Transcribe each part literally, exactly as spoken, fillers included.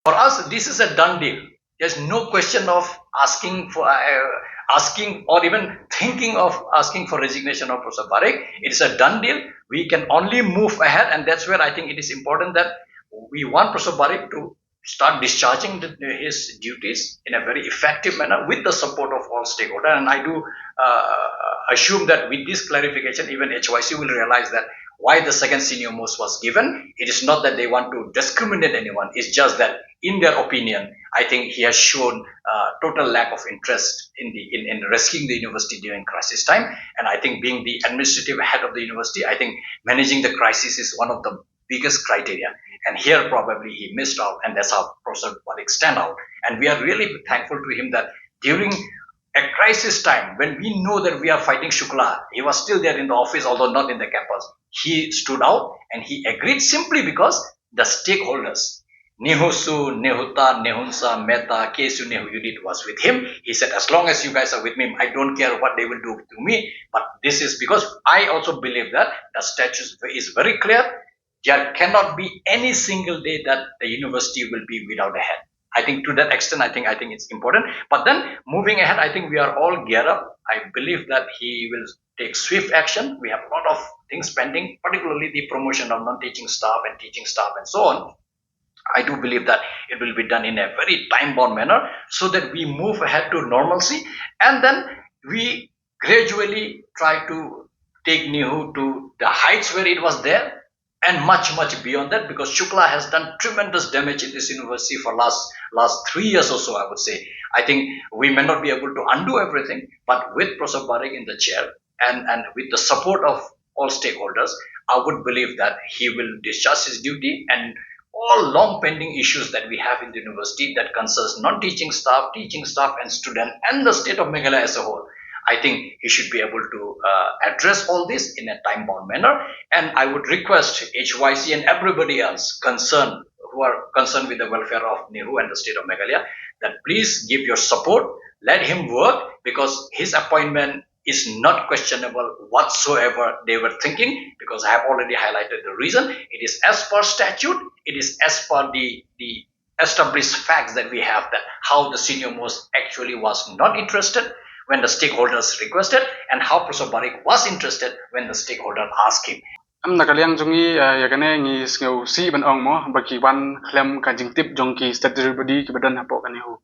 For us, this is a done deal. There's no question of asking for uh, asking or even thinking of asking for resignation of Professor Barik. It is a done deal. We can only move ahead, and that's where I think it is important that we want Professor Barik to start discharging the, his duties in a very effective manner with the support of all stakeholders. And I do uh, assume that with this clarification, even H Y C will realize that why the second senior most was given. It is not that they want to discriminate anyone. It's just that, in their opinion, I think he has shown uh, total lack of interest in the in, in rescuing the university during crisis time. And I think, being the administrative head of the university, I think managing the crisis is one of the biggest criteria. And here probably he missed out, and that's how Professor Barik stand out. And we are really thankful to him that during a crisis time, when we know that we are fighting Shukla, he was still there in the office, although not in the campus. He stood out and he agreed simply because the stakeholders, Nehusu, Nehuta, Nehunsa, Meta, K S U Nehu unit was with him. He said, "As long as you guys are with me, I don't care what they will do to me." But this is because I also believe that the statute is very clear. There cannot be any single day that the university will be without a head. I think to that extent, I think I think it's important. But then, moving ahead, I think we are all geared up. I believe that he will take swift action. We have a lot of things pending, particularly the promotion of non-teaching staff and teaching staff and so on. I do believe that it will be done in a very time-bound manner so that we move ahead to normalcy, and then we gradually try to take Nehu to the heights where it was there and much, much beyond that, because Shukla has done tremendous damage in this university for last last three years or so, I would say. I think we may not be able to undo everything, but with Professor Barik in the chair and, and with the support of all stakeholders, I would believe that he will discharge his duty, and all long pending issues that we have in the university that concerns non-teaching staff, teaching staff and student, and the state of Meghalaya as a whole, I think he should be able to uh, address all this in a time-bound manner. And I would request H Y C and everybody else concerned, who are concerned with the welfare of Nehu and the state of Meghalaya, that please give your support, let him work, because his appointment is not questionable whatsoever, they were thinking, because I have already highlighted the reason. It is as per statute, it is as per the, the established facts that we have, that how the senior most actually was not interested when the stakeholders requested, and how Professor Barik was interested when the stakeholder asked him. Am na ka liang jong ngi, ah, ïa kane ngi sngew sih ban ong mo, ba ki wan khlem ka jingtip jong ki statutory body kiba don hapoh ka Nehu.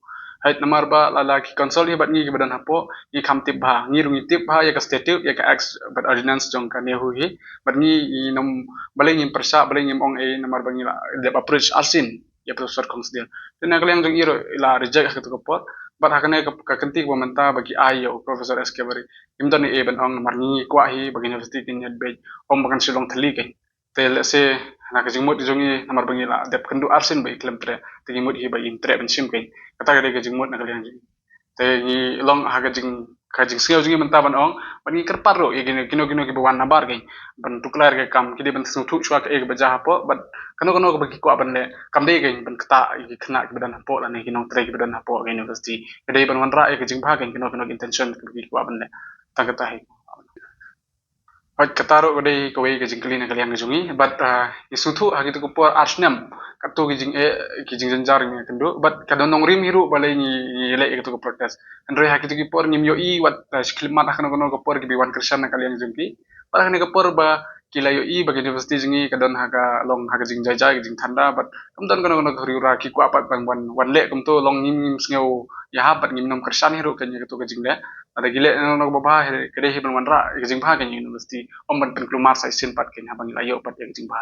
Hooid, namar ba la la ki council hi bad ngi kiba don hapoh, ngi kham tip bha, ngi ruh ngi tip bha ïa ka statute, ïa ka act bad ordinance jong ka Nehu hi. Bad ngi, ngi nym, balei ngim pyrshah, balei ngim ong ei, namar ba ngi la dep approach arsien ïa Professor Khongsdhir. Te na ka liang jong ngi ruh i la reject ha kato ka por. Bad ha kane ka, ka kynti kaba mynta ba ki ai ïa u Professor S K Barik, ngim don ei ei ban ong, namar ngi kwah hi ba ka university kin ïa beit, ym ba kan shu long thylli kein. Te lehse na ka jingmut jong ngi, namar ba ngi la dep kynduh arsien ba i khlem treh, te ngi mut hi ba im treh ban shim kein. Kata ka dei ka jingmut na ka liang jong ngi. Te ngi long ha ka jing, ka jingsngew jong ngi mynta ban ong, bad ngi kyrpad ruh ïa kino kino kiba wan nabar kein ban tuklar ka kam, ki dei ban sngewthuh shuwa kaei kaba jia hapoh, bad kano kano kaba ki kwah ban leh, kam dei kein ban ktah ïa ki khynnah kiba don hapoh lane ki nongtrei kiba don hapoh ka university. Ka dei ban wanrah ïa ka jingbha kein, kano kano ki intention kaba ki kwah ban leh. Tang kata hi. Hooid, kata ruh ka dei kawei ka jingkylli na ka liang ka jong ngi. Bad, ah, ngi sngewthuh ha kito ki por ar snem katto ki jing, eh, ki jingjynjar ngi ïakynduh. Bad ka don nongrim hi ruh balei ngi, ngi leh ïa kato ka protest. Hynrei ha kito ki por ngim ïohi wat, ah, shi khyllipmat ha kano kano ka por kiba wan kyrshan na ka liang jong ki. Bad ha kane ka por ba ki la ïohi ba ka university jong ngi ka don ha ka long ha ka jingjai jai, ka jingthanda, bad kam don kano kano ka huri hura, ki kwah pat ban wan, wan leh kumto, long ngim, ngim sngew ïahap bad ngim nym kyrshan hi ruh kein ïa kato ka jingleh. Lada ki leh na kano kaba bha, ka dei hi ban wanrah ïa ka jingbha kein ïa ka university, ym ban pynkulmar sa shisien pat kein haba ngi la ïoh pat ïa ka jingbha.